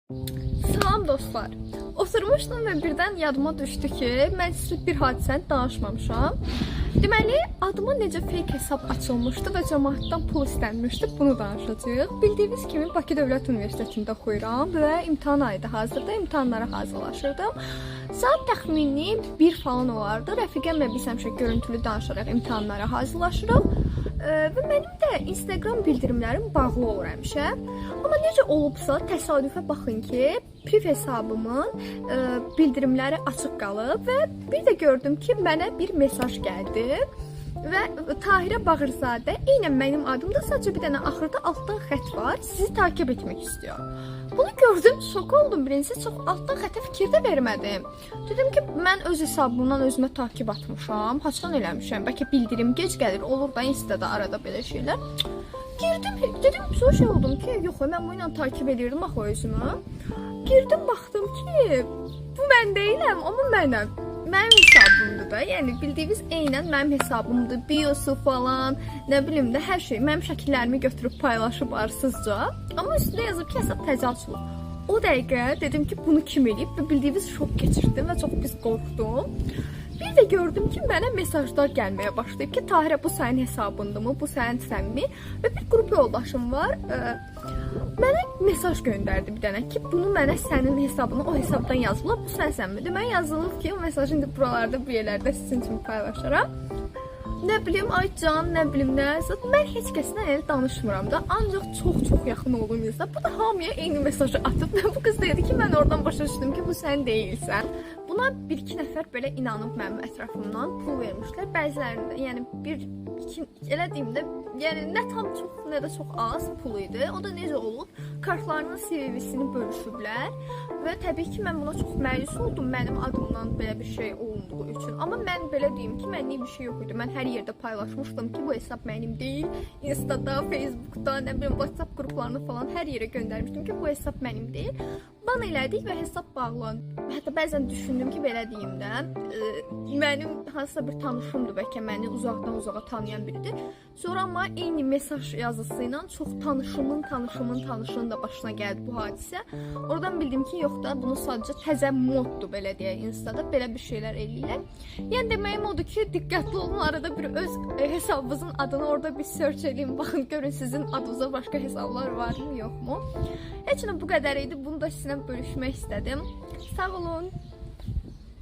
Salam dostlar. Oturmuşdum və birdən yadıma düşdü ki, mən sizə bir hadisəni danışmamışam. Deməli, adıma necə fake hesab açılmışdı və cəmaatdan pul istənmişdi, bunu danışacağıq. Bildiyiniz kimi Bakı Dövlət Universitetində oxuyuram və imtahan ayıdır. Hazırda imtahanlara hazırlaşırdım. Saat təxmini 1 falan olardı. Rəfiqəmlə biz həmişə görüntülü danışaraq imtahanlara hazırlaşırıq. Və mənim də Instagram bildirimlərim bağlı olur həmişə. Amma necə olubsa təsadüfə baxın ki, priv hesabımın bildirimləri açıq qalıb və bir də gördüm ki, mənə bir mesaj gəldi. Və Tahirə Bağırzadə eynən mənim adımdır, sadəcə bir dənə axırda altdan xətt var. Sizi takip etmək istiyor. Bunu gördüm, şok oldum. Birincisi çox altdan xətə fikir də vermədim. Dedim ki, mən öz hesabımdan özümə takip atmışam. Haçan eləmişəm? Bəlkə bildirim gec gəlir. Olur da Instada arada belə şeylər. Girdim, dedim, sonra şey oldum ki, yox, mən bu ilə takip edirdim axı özümü. Girdim, baxdım ki, bu mən deyiləm, amma mənəm. Mənim hesabımdır da. Yəni bildiyiniz eynən mənim hesabımdır. Biosu falan, nə bilim də hər şey. Mənim şəkillərimi götürüb paylaşıb arsızca. Amma üstündə yazıb ki, hesab təzə açılıb. O dəqiqə dedim ki, bunu kim eləyib və bildiyiniz şok keçirdim və çox pis qorxdum. Bir də gördüm ki, mənə mesajlar gəlməyə başlayıb ki, Tahirə bu sənin hesabındırmı, bu səninsənmi? Və bir qrup yoldaşım var. Mənə mesaj göndərdi bir dənə ki, bunu mənə sənin hesabına o hesabdan yazıblar, bu sənsənmi? Deməli yazılıb ki, o mesajı indi buralarda, bu yerlərdə sizin üçün paylaşaram. Nə bilim, ay can, nə bilim nə. Zat mən heç kəslə elə danışmıram da. Ancaq çox-çox yaxın olduğum insan. Bu da hamıya eyni mesajı atıb. Bu qız dedi ki, mən oradan başa düşdüm ki, bu sən deyilsən. Buna bir-iki nəfər belə inanıb mənim ətrafımdan pul vermişlər. Bəzilərində, yəni bir iki elə deyim də, yəni nə tam çox, nə də çox az pul idi. O da necə olub? Kartlarının CVV-sini bölüşüblər və təbii ki, mən buna çox məyus oldum mənim adımdan belə bir şey olunduğu üçün. Amma mən belə deyim ki, mənlik bir şey yox idi. Mən hər yerdə paylaşmışdım ki, bu hesab mənim deyil. Instada, Facebookda, nə bilim WhatsApp qruplarını falan hər yerə göndərmişdim ki, bu hesab mənim deyil. Ban elədik və hesab bağlandı. Hətta bəzən düşündüm ki, belə deyim də, mənim hansısa bir tanışımdır, bəlkə məni uzaqdan uzağa tanıyan biridir. Sonra amma eyni mesaj yazısı ilə çox tanışımın, tanışımın, tanışının da başına gəldi bu hadisə. Oradan bildim ki, yox da, bunu sadəcə təzə moddur belə deyək Instada, belə bir şeylər eləyirlər. Yəni deməyim odur ki, diqqətli olun, arada bir öz hesabınızın adını orada bir search eləyin, baxın görün sizin adınıza başqa hesablar varmı, yoxmu? Heç nə bu qədər idi. Bunu da sizinlə bölüşmək istədim. Sağ olun.